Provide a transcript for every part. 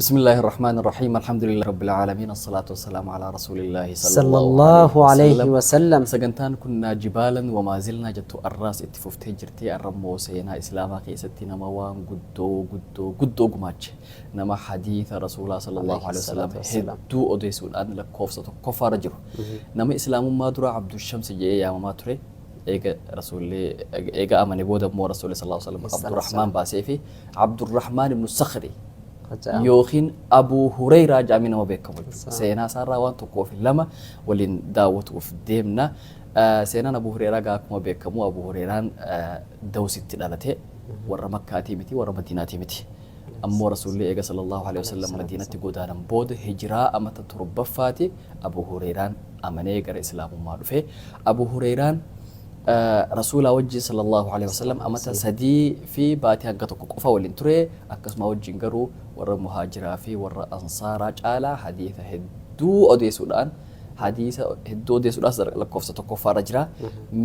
بسم الله الرحمن الرحيم، الحمد لله رب العالمين، الصلاة والسلام على رسول الله صلى الله عليه وسلم. Sagantaan kun jibaalan وما زلنا jettu arraas itti fuftee jirti. Arrammoo seenaa islaamaa keessatti nama waan guddoo guddoo guddoo gumaache, nama hadiisa rasuulaa صلى الله عليه وسلم hedduu odeessuudhaan lakkoofsa tokkoffaarra jiru, nama islaamummaa dura Abdushamsi jedhee yaamamaa ture, eega rasuulli eega amane booda immoo rasuulli صلى الله عليه وسلم Abdurrahmaan baasee fi Abdurrahmaan ibnu Sakhri yookiin Abuu Hureyraa jedhamee nama beekamu jechuudha. Seenaa isaarraa waan tokkoo fi lama waliin daawwatuuf deemna. Seenaan Abuu Hureyraa gaa akkuma beekamu Abuu Hureyraan Dawsitti dhalate, warra Makkaatii miti, warra Madiinaatii miti. Ammoo rasuulli eega صلى الله عليه وسلم Madiinatti godaanan booda hijiraa amata 7ffaati Abuu Hureyraan amanee gara islaamummaa dhufe. Abuu Hureyraan rasuulaa wajjin صلى الله عليه وسلم amata 3 fi baatii hanga tokko qofa waliin ture. Akkasuma wajjin garuu warra muhaajiraa fi warra ansaaraa caalaa hadiisa hedduu odeessuudhaan, hadiisa hedduu odeessuudhaan lakkoofsa tokkoffaarra jira.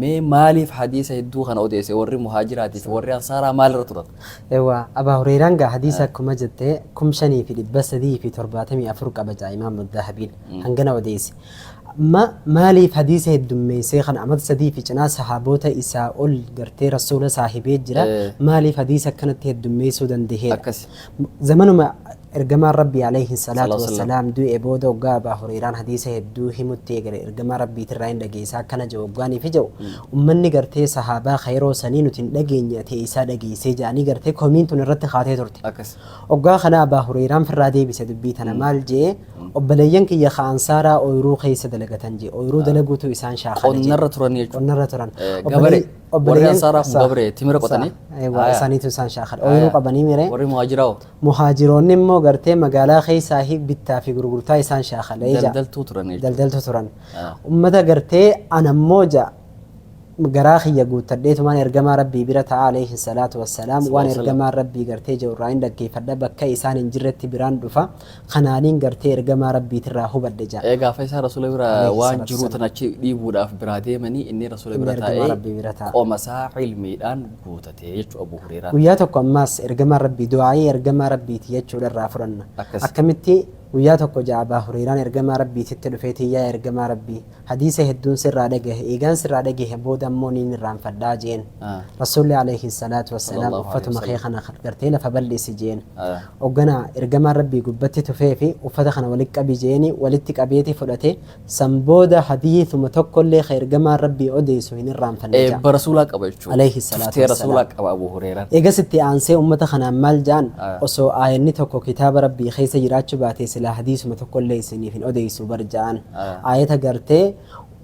Mee maaliif hadiisa hedduu kana odeesse? Warri muhaajiraatii fi warri ansaaraa maalirra turan? Ewa, Abaa Hureyraan gaa hadiisa akkuma jette 5374 qaba jaa Imaam Dahabiin, hangana odeesse. Ma maaliif hadiisa heddummeessee kana amata 3 fi cinaa sahaabota isaa ol gartee rasuula saahibee jira, maaliif hadiisa akkanatti heddummeessuu dandaheedha? Zamanuma ergamaan rabbii عليه الصلاة والسلام du'e booda waggaa Abaa Hureyraan hadiisa hedduu himutti eegale, ergamaa rabbiitirraa hin dhageessaa akkana jedhu waggaanii fi jedhu, ummanni gartee sahaabaa ka yeroo sanii nuti hin dhageenye ati isaa dhageessee jedhanii gartee komiin tun irratti kaatee turte. Waggaa kana Abaa Hureyraan firraa deebise dubbii tana. Maal jee? Obboleeyyan kiyya ka ansaaraa ooyiruu keessa dalagatan jee, ooyiruu dalaguutu isaan shaakala jee. Qonnarra turan jechuudha. Qonnarra turan. Gabaree. Warri ansaaraa kun gabaree timira qotanii. Isaaniitu isaan shaakala. Ooyiruu qabanii miree. Warri muhaajiraa hoo? Muhaajiroonni immoo gartee magaalaa keessaa bittaa fi gurgurtaa isaan shaakala. Daldaltuu turan jechuudha. Daldaltuu turan. Ummata gartee anammoo ja'a garaa kiyya guuttadheetumaan ergamaa rabbii bira ta'a عليه الصلاة والسلام, waan ergamaan rabbii gartee jiru irraa hin dhaggeeffadha, bakka isaan hin jirretti biraan dhufa, kanaaniin gartee ergamaa rabbiitirraa hubadhe ja'a. Gaafa isaan rasuula bira waan jiru tan achi dhiibuudhaaf biraa deemanii, inni rasuula bira taa'ee qoma isaa ilmiidhaan guutate jechuudha Abu Hureeraan. Guyyaa tokko ammaas ergamaan rabbii du'aayii ergamaa rabbiiti jechuudha irraa fudhanna. Akkamitti? Guyyaa tokko ja'a Abaa Hureeraan ergamaa rabbiititti dhufee, "Tiyyaa ergamaa rabbii, hadiisa hedduun sirraa dhagahe, eegaan sirraa dhagahe booda ammoo niin irraanfadhaa," jeen. Rasuulli عليه الصلاة والسلام "Uffatuma kee kana gartee lafa bal'isi," jeen. Hoggana ergamaan rabbii gubbatti tufee fi "Uffata kana walitti qabi," jeeni. Walitti qabeeti fudhate. San booda hadiisuma tokkollee ka ergamaan rabbii odeessu hin irraanfanne. Eebba rasuulaa qaba jechuudha. عليه الصلاة Tuftee rasuulaa qaba Abu Hureeraan. Eegas itti aansee ummata kanaan maal jaan? "Osoo aayanni tokko kitaaba rabbii keessa jiraachuu baate silaa hadiisuma tokkollee isiniif hin odeessu bar," ja'an. Aayata gartee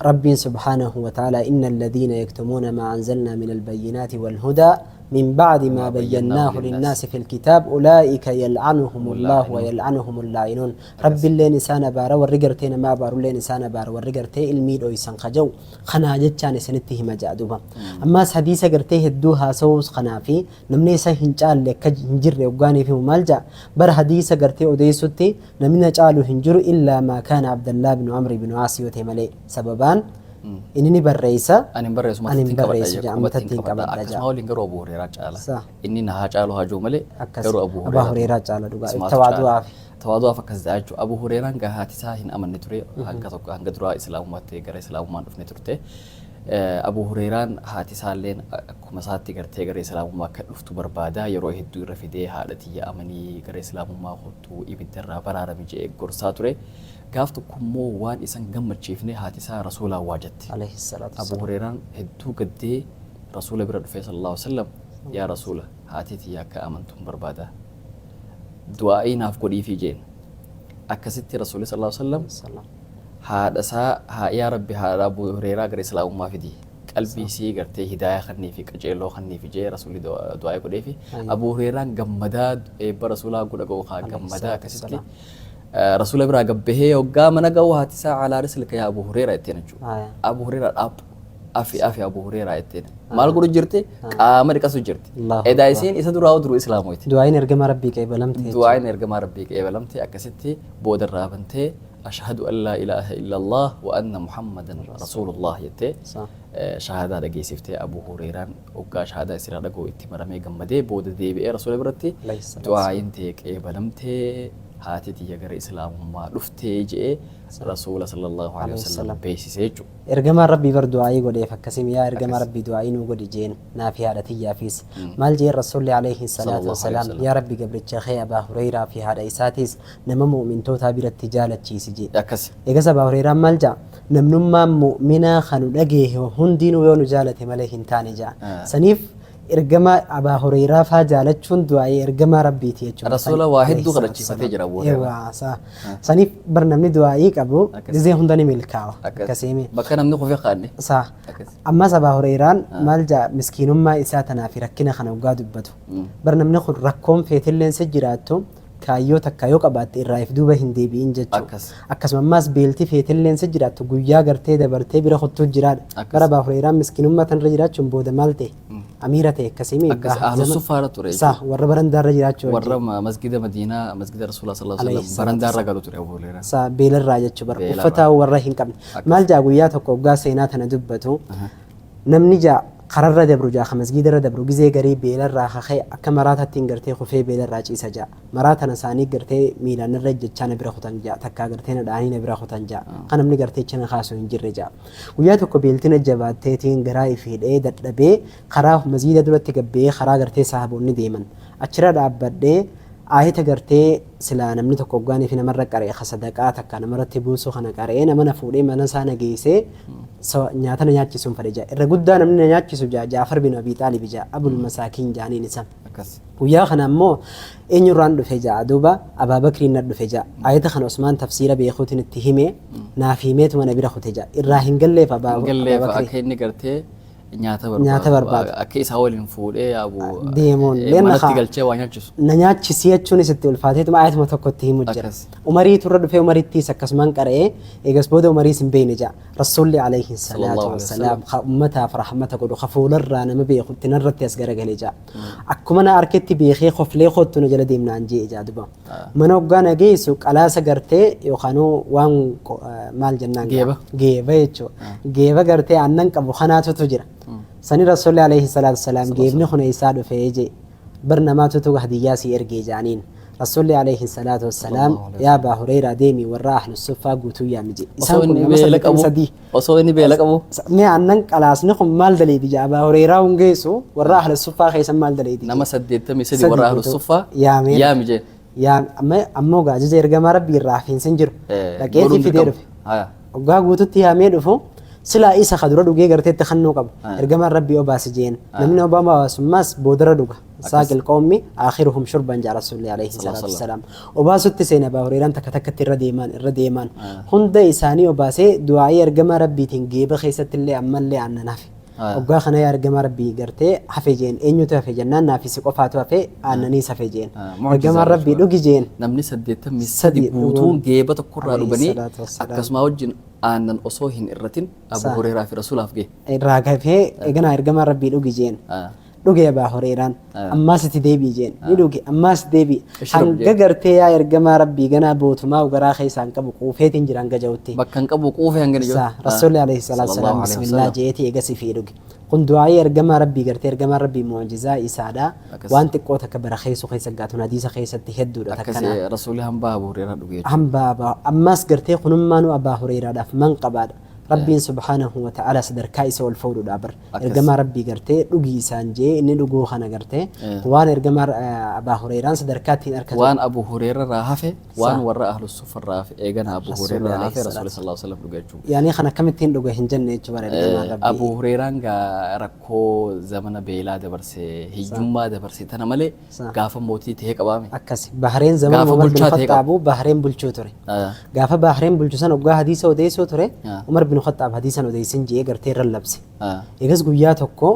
rabbiin سبحانه وتعالى إن الذين يكتمون ما أنزلنا من البينات والهدى من بعد ما بيناه للناس في الكتاب أولئك يلعنهم الله ويلعنهم اللاعنون. رب اللين إسان بارا والرقرتين ما بارو اللين إسان بارا والرقرتين الميد إسان خجو خنا جتشان سنته ما جادوبا. أما حديثة قرتي هدوها سوس خنا في نمني إسا هنجال لك هنجر وقاني في مالجا بر حديثة قرتي أوديستي نمنا جالو هنجر إلا ما كان عبد الله بن عمرو بن عاص يوتي سببان inni ni barreessa. Ani hin barreessu. Ani hin barreessu jedha, matatti hin qabadha. Akkasuma waliin garuu Abu Hureeraa caala. Inni na haa caalu haa jiru malee garuu Abu Abu Hureeraa caala dhugaa tawaadu'aaf. Tawaadu'aaf akkas ta'a jechuudha. Abu Hureeraan gaa haati isaa hin amanne ture, hanga tokko hanga duraa islaamummaatti gara islaamummaan dhufne turte. Abu Hureeraan haati isaalleen akkuma isaatti gartee gara islaamummaa akka dhuftu barbaada. Yeroo hedduu irra fidee, "Haadha tiyya, amanii gara islaamummaa kottu, ibidda irraa baraarami," jedhee gorsaa ture. Gaaf tokko immoo waan isan gammachiifne haati isaa rasuulaan waa jette. Abu Hureeraan hedduu gaddee rasuula bira dhufee صلى الله عليه وسلم, "Yaa rasuula, haati tiyya akka amantuun barbaada. Du'aa'ii naaf godhiifii," jeen. Akkasitti rasuulli صلى الله عليه وسلم haadha isaa, "Yaa rabbi, haadha Abu Hureeraa gara islaamummaa fidi. Qalbii isii gartee hidaaya kannii fi qaceelloo kannii fi," jee rasuulli du'aa'ii godheefi. Abu Hureeraan gammadaa eebba rasuulaa godha ga'u haa gammadaa akkasitti rasuula biraa gabbahee hoggaa mana ga'u haati isaa, "على رسلك يا Abu Hureeraa," ittiin jechuudha. "Abu Hureeraa, dhaabbu, afi afi Abu Hureeraa," ittiin. Maal godhu jirti? Qaama dhiqasu jirti. Edaa isiin isa duraa duruu islaamoyti. Du'aayin ergamaa rabbii qeebalamte. Du'aayin ergamaa rabbii qeebalamte. Akkasitti booda irraa bantee, "أشهد أن لا إله إلا الله وأن محمدا رسول الله," jettee shahaadaa dhageessiftee. Abu Hureeraan hoggaa shahaadaa isirraa dhaga'u itti maramee gammadee booda deebi'ee rasuula biratti du'aayin ta'e qeebalamtee. Haati tiyya gara Islaamummaa dhuftee je'ee Rasuula sallallahu alaihi wasallam beeksise jechuudha. Ergamaan Rabbii bar du'aa'ii godheef akkasim yaa ergamaa Rabbii du'aa'ii nuu godhi jeen naafi haadha tiyyaafis. Maal jeen Rasuulli aleyhi salaatu wassalaam yaa Rabbi gabricha kee Abaa Hureyraa fi haadha isaatiis nama mu'mintootaa biratti jaalachiisi jee. Akkasi. Eegas Abaa Hureyraan maal ja'a namnummaan mu'minaa ka nu dhageehe hundiinuu yoo nu jaalate malee hin taane ja'a. Saniif Ergamaa Abaa Hureyraa faa jaalachuun du'aa'ii ergamaa Rabbiiti jechuudha. Rasuula waa hedduu kadhachiifatee jira Abuu Hureyraa. Eewwa saa. Saniif bar namni du'aa'ii qabu gizee hunda ni milkaawa. Akkas. Akkasiimi. Bakka namni kufe kaanne. Saa. Akkas. Ammas Abaa Hureyraan maal ja'a miskiinummaa isaa tanaa fi rakkina kana hoggaa dubbatu. Bar namni kun rakkoon feetilleen si jiraattu kaayyoo takka yoo qabaatte irraa if duuba hin deebi'in jechu. Akkas. Akkasuma ammaas beelti feetilleen si jiraattu guyyaa gartee dabartee bira kuttuu jiraadha. Akkas. Bara Abaa Hureyraan miskiinummaa tanarra jiraachuun booda maal ta'e? Amiira ta'e akkasii Akkas ahlu suffaarra ture Sa warra barandaarra jiraachuu wajjin. Warra masgida Madiinaa masgida Rasuulaa sallallahu alaihi Alayhi wasallam barandaarra galu ture Abu Hurayraan. Sa beelarraa jechuu bara Beelarraa. uffata warra hin qabne. Maal jaa guyyaa tokko hoggaa seenaa tana dubbatu namni jaa kararra dabru jaa ka masgiidarra dabru gizee garii beelarraa kaka'e akka maraataattiin gartee kufee beelarraa ciisa jaa. Maraa tana isaanii gartee miilaan narra ejjechaa na bira kutan jaa takkaa gartee na dhahanii na bira kutan jaa. Ka namni gartee achi na kaasu hin jirre jaa. Guyyaa tokko beelti na jabaatteetiin garaa if hidhee dadhabee karaa masgiida duratti gad ba'ee karaa gartee sahaboonni deeman achirra dhaabbadhee aayata gartee silaa namni tokko hoggaanii fi namarra qara'e ka sadaqaa takka namarratti buusuu kana qara'ee nama na fuudhee mana isaa na geessee nyaata na nyaachisuun fedhe ja'a. Irra guddaa namni na nyaachisu ja'a Jaafar bin Abii Xaalib ja'a Abul Masaakiin ja'aniin isa. Akkas. Guyyaa kana ammoo eenyurraan dhufe ja'a duuba Abaa Bakriin na dhufe ja'a. Aayata kana Usmaan tafsiira beekuutiin itti hime naaf himeetuma na bira kute ja'a. Irraa hin galleef Abaa Hin galleef Bakrii. akka inni gartee nyaata barbaadu. Nyaata barbaadu. Akka isaa waliin fuudhee abu Deemuun. Leenna manatti kaa. galchee waa nyaachisu. Na nyaachisi jechuunis itti ulfaateetuma aayatuma tokko itti himu jira. Akkas. Umariitu irra dhufee Umarittiis akkasumaan qara'ee eegas booda Umariis hin beekne ja'a. Rasuulli alayhi salaatu Sallallahu alayhi wassalaam ka ummataaf rahmata godhu ka fuularraa nama beekutti narratti as garagale ja'a. Akkuma na arketti beekee koflee koottu na jala deemnaan je'e ja'a duba. Mana hoggaa na geessu qalaasa gartee yookaanuu waan maal jennaan gaa? Geeba. Geeba jechuudha. Geeba gartee aannan qabu kanaatutu jira. Sani Rasuulli alayhi salaatu wassalaam geebni kun eessaa dhufee je'e. Bar namaatutu hadiyyaa sii ergee ja'aniin. Rasuulli alayhi salaatu wassalaam yaa Abaa Hureyraa deemi warra ahlu suffaa guutuu yaami je'e. Isaan Osoo kun inni nama beela qabu 83. osoo inni beela qabu. Mee aannan qalaasni kun maal daleedi ja'a Abaa Hureyraa hun geessu warra ahlu suffaa keessa maal daleedi Nama je'e. 83 Sadii warra ahlu guutuu suffaa yaamee yaami je'e. Yaami amma ammoo gaa ajaja ergamaa Rabbii irraa hafiinsi hin jiru. Dhaqeetii Godhuun fidee dirqama. dhufe. Haya. Hoggaa guututti yaamee dhufu silaa isa ka dura dhugee gartee itti kannuu qabu. Ergamaan Rabbii obaasi je'een. Namni obaa baasummaas boodarra dhuga. Saaqil qawmi aakhiruhum shurban ja'a Rasuulli alayhi salaatu wassalaam. Obaasutti seene Abaa Hureyraan takka takkatti irra deemaan irra deemaan. Hunda isaanii obaasee du'aa'ii ergamaa Rabbiitiin geeba keessatti illee ammallee aannan hafe. Hoggaa kana yaa ergamaa Rabbii gartee hafe jeen eenyutu hafe jennaan naafi si qofaatu hafe aannaniis hafe jeen. Mu'jizaa Ergamaan Rabbii jechuudha. dhugi jeen. Namni 83 Sadii guutuun geeba tokkorraa Alayhi dhuganii salaatu wassalaam. akkasumaa wajjin aannan osoo hin irratin Abu Hureyraa fi Rasuulaaf gahe. Irraa gafee eganaa ergamaan Rabbii dhugi jeen. Dhuge Abaa Hureyraan. Ammaas itti deebi'i jeen. Ni dhuge ammaas deebi'i. Ishrab Hanga jeen. gartee yaa ergamaa Rabbii ganaa bootumaa garaa keessaa hin qabu quufeetiin jira hanga ja'utti. Bakka hin qabu quufee hanga ni Saa jiru. Rasuulli alayhi salaatu Sallallahu wasalaam alayhi bismillah wasallam. je'eeti eegasii fi dhuge. Kun du'aa'ii ergamaa Rabbii gartee ergamaan Rabbii mu'jizaa isaadha. Akkas. Waan xiqqoo takka bara keessu keessa gaatuun hadiisa keessatti hedduudha Akkas takkanaa. Rasuulli hambaa Abu Hureyraa dhuge jechuudha. Hambaa Abaa ammaas gartee kunummaanuu Abaa Hureyraadhaaf man qabaadha. Rabbiin subhaanahu wa ta'aalaa sadarkaa isa ol fuudhuudha bar. Akkas. Ergamaa Rabbii gartee dhugii isaan je'ee inni dhuguu kana gartee waan ergamaa Abaa Hureyraan sadarkaa ittiin arkatu. Waan Abu Hureyra irraa hafe waan Sa. warra Ahlus Suffa irraa hafe eegana Abu Rasuulli Hureyra irraa alayhi hafe Rasuulli salaatu. sallallahu alaihi wasallam dhuge jechuudha. Yaani kana akkamittiin dhuge hin jenne jechuudha bara ergamaan Rabbii. Abu Hureyraan gaa rakkoo zamana beelaa dabarse hiyyummaa dabarse tana malee Sa. gaafa mootii tahee qabaame. Akkasi. Bahreen zamana Gaafa Umar bin bulchaa ta'e qaba. Khaxxaabu Bahreen bulchuu ture. Gaafa Bahreen bulchu san hoggaa hadiisa odeessuu ture Umar bin Khaxxaab hadiisa hin odeessin je'ee gartee irra labse. Eegas guyyaa tokko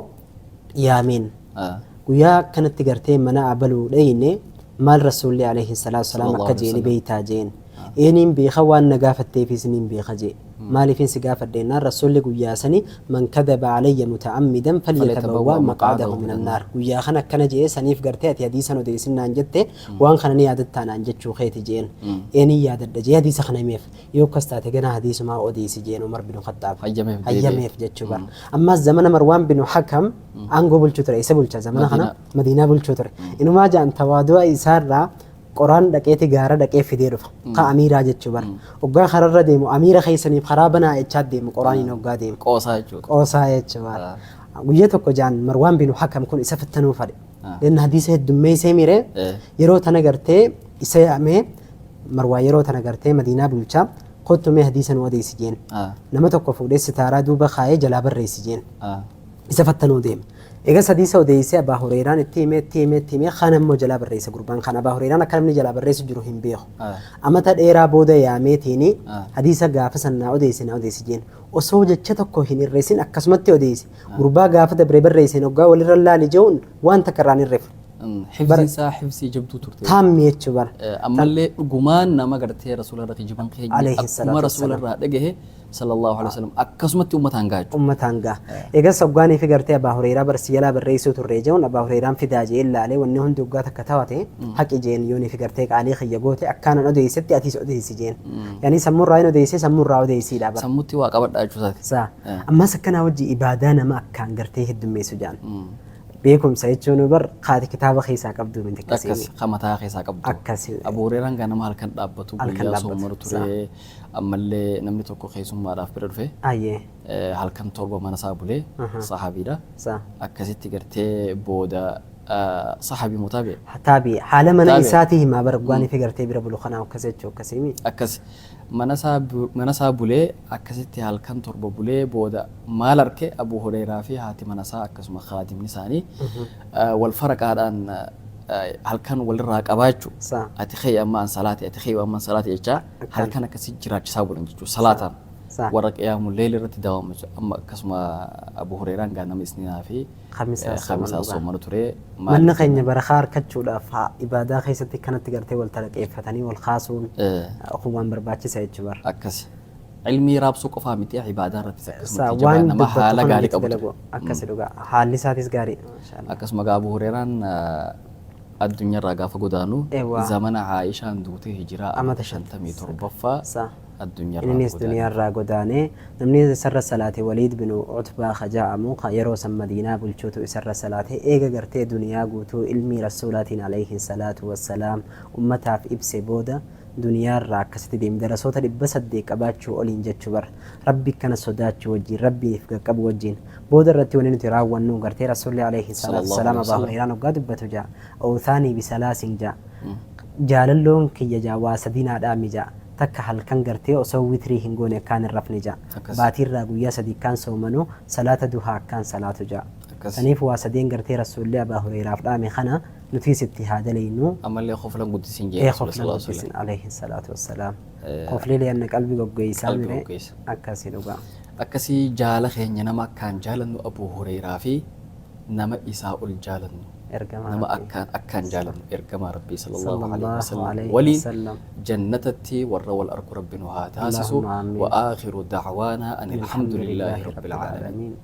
yaameen. Guyyaa akkanatti gartee mana abaluu dheyne maal Rasuulli alayhi salaatu wasalaam Sallallahu akka alayhi je'e ni wasallam. beeytaa je'een. Ee niin beeka waan na gaafatteefiis niin beeka je'e. Maaliifin si gaafadhe jennaan Rasuulli guyyaa sani man kadaba alayya muta'ammidan falyatabawwa' maq'adahu minan naar guyyaa kana akkana je'e saniif gartee ati hadiisa hin odeessin naan jette waan kana ni yaadattaa naan jechuu keeti je'een. Ee nin yaadadha je'ee hadiisa kana himeef. Yoo akkas taate ganaa hadiisumaa odeessi je'een Umar binu Khaxxaab. Hayyameef deebi'e. Hayyameef jechuu bar. Ammaas zamana Marwaan binu Hakam aangoo bulchuu ture. Eessa bulcha zamana kana? Madiinaa. Madiinaa bulchuu ture. Inumaa ja'an tawaadu'a isaarraa Qoraan dhaqeeti gaara dhaqee fidee dhufa. Ka amiiraa jechuu bara. Hoggaa kararra deemu amiira keessaniif karaa banaa jechaa deemu qoraaniin hoggaa deemu. Qoosaa jechuudha. Qoosaa jechuu bara. Guyyaa tokko jaan Marwaan bin Hakam kun isa fattanuu fadhe. Lenna hadiisa heddummeessee miree yeroo tana gartee isa yaamee Marwaan yeroo tana gartee Madiinaa bulchaa kottu mee hadiisa nu odeessi jeen. Nama tokko fuudhee sitaaraa duuba kaayee jalaa barreessi jeen. Isa fattanuu deema. Eegas hadiisa odeessee Abaa Hureyraan itti himee itti himee itti himee kaan ammoo jalaa barreessa gurbaan kan Abaa Hureyraan akka namni jalaa barreessu jiru hin beeku. Amata dheeraa booda yaameetiini hadiisa gaafa san naa odeessi naa odeessi jeen. Osoo jecha tokko hin irreessin akkasumatti odeesse. Gurbaa gaafa dabre barreesseen hoggaa walirra laali je'uun waan takka irraa hin irrifne. Hifziin isaa hifzii jabduu turte. Taammi jechuu bara. Ammallee dhugumaan nama gartee rasuula irra kijiban keenya Alayhi akkuma salaatu rasuula wassalaam. irraa dhagahe sallallahu alaihi wasallam akkasumatti uummataan gaha jechuudha. Uummataan gaha. Eegas hoggaanii fi gartee Abaa Hureyraa barsi jalaa barreessuu turre je'uun Abaa Hureyraan fidaa je'een laalee wanni hundi hoggaa takka tawate haqi je'een yoonii fi gartee qaalii kiyya goote akkaanan odeessetti atiis odeessi je'een. Yani sammuurraa hin odeessee sammuurraa odeessiidha bara. Sammuutti waa qabadhaa jechuu isaati. Saa. Ammas akkanaa wajji ibaadaa nama akkaan gartee heddummeessu ja'an. Beekumsa jechuun bar kaati kitaaba keessaa qabdu miti akkasii. Akkas kan mataa keessaa qabdu. Akkasi. Abu Hurayraan gaa nama halkan dhaabbatu Halkan guyyaa dhaabbatu, soomanu ture. Ammallee namni tokko keessummaadhaaf bira dhufe. Ayyee. Halkan 7 mana isaa bulee sahabiidha. Saa. Akkasitti gartee booda sahabii moo taabi'i? Taabi'i. Haala mana Taabi'i. isaatii himaa bar waan fi gartee bira bulu kanaa akkas jechuu akkasii mi? Akkas mana isaa mana isaa bulee akkasitti halkan 7 bulee booda maal arke Abu Hureyraa fi haati mana isaa akkasuma khaadimni isaanii wal faraqaadhaan halkan walirraa qabaa jechuudha. Saa. Ati kha'i amma an salaati ati kha'i amma an salaati jechaa halkan akkasi jiraachisaa bulan jechuudha salaataan. Saa. Warra qiyaamu leeyli irratti dawaamu jechuudha. Amma akkasuma Abu Hureyraan gaa nama isniinaa fi Khamisaa khamisaa soomanu dhugaa. soomanu ture. Manni keenya barakaa arkachuudhaaf ibaadaa keessatti akkanatti gartee wal talaqeeffatanii wal kaasuun kun waan barbaachisa jechuu bara. Akkasi. Ilmii raabsuu qofaa miti ibaadaa irrattis akkasumatti Saa jabaa waan nama dubbattu haala kana gaarii itti qabu ture. dalagu akkasi dhugaa. Haalli isaatis gaarii. Maashaallah. Akkasuma gaa Abu Hureeraan addunyaarraa gaafa godaanu Eewwa. zamana Aayishaan duutee hijiraa Amata amata 57ffaa Saa. addunyaarraa Innis godaane. duniyaarraa godaane. Namni isarra salaate Waliid binu Utbaa ka ja'amu ka yeroo san Madiinaa bulchuutu isarra salaate. Eega gartee duniyaa guutuu ilmii Rasuulaatiin alayhi salaatu wassalaam ummataaf ibse booda duniyaarraa akkasitti deeme. Darasoota 800 qabaachuu oliin jechuu bar. Rabbi akkana sodaachuu wajjiin, Rabbiif qaqqabu wajjiin. Booda irratti wanni nuti raawwannu gartee Rasuulli alayhi salaatu Sallallahu wassalaam alayhi Abaa wasallam. Hureyraan hoggaa dubbatu ja'a. Awthaanii bisalaasin ja'a. Jaalalloon kiyya ja'a waa sadii naa dhaami ja'a. Takka halkan gartee osoo witrii hin goone akkaan hin rafne ja'a. Akkas. Baatiirraa guyyaa sadii akkaan soomanu, salaata duhaa akkaan salaatu ja'a. Akkas. Saniif waa sadeen gartee Rasuulli Abaa Hureyraaf dhaame kana nutiis itti haa dalaynu. Ammallee khoflan guddisin jee Ee Rasuulli khoflan sallallahu alaihi guddisin wasallam. alayhi salaatu wassalaam. Khofli li'anna qalbi goggoysaa Qalbi mire goggoysa. akkasi dhugaa. Akkasii jaala keenya nama akkaan jaalannu Abuu Hureyraa fi nama isaa ol jaalannu Ergamaa nama Rabbii. akkaan akkaan jaalannu ergamaa Rabbii sallallahu alaihi Sallallahu wasallam alaihi waliin wasallam. jannatatti warra wal arku Rabbi nu haa taasisu. Allahumma amiin. Wa aakhiru da'waanaa ani alhamdulillaahi Alhamdulillahi rabbil rabbil aalamiin. aalamiin.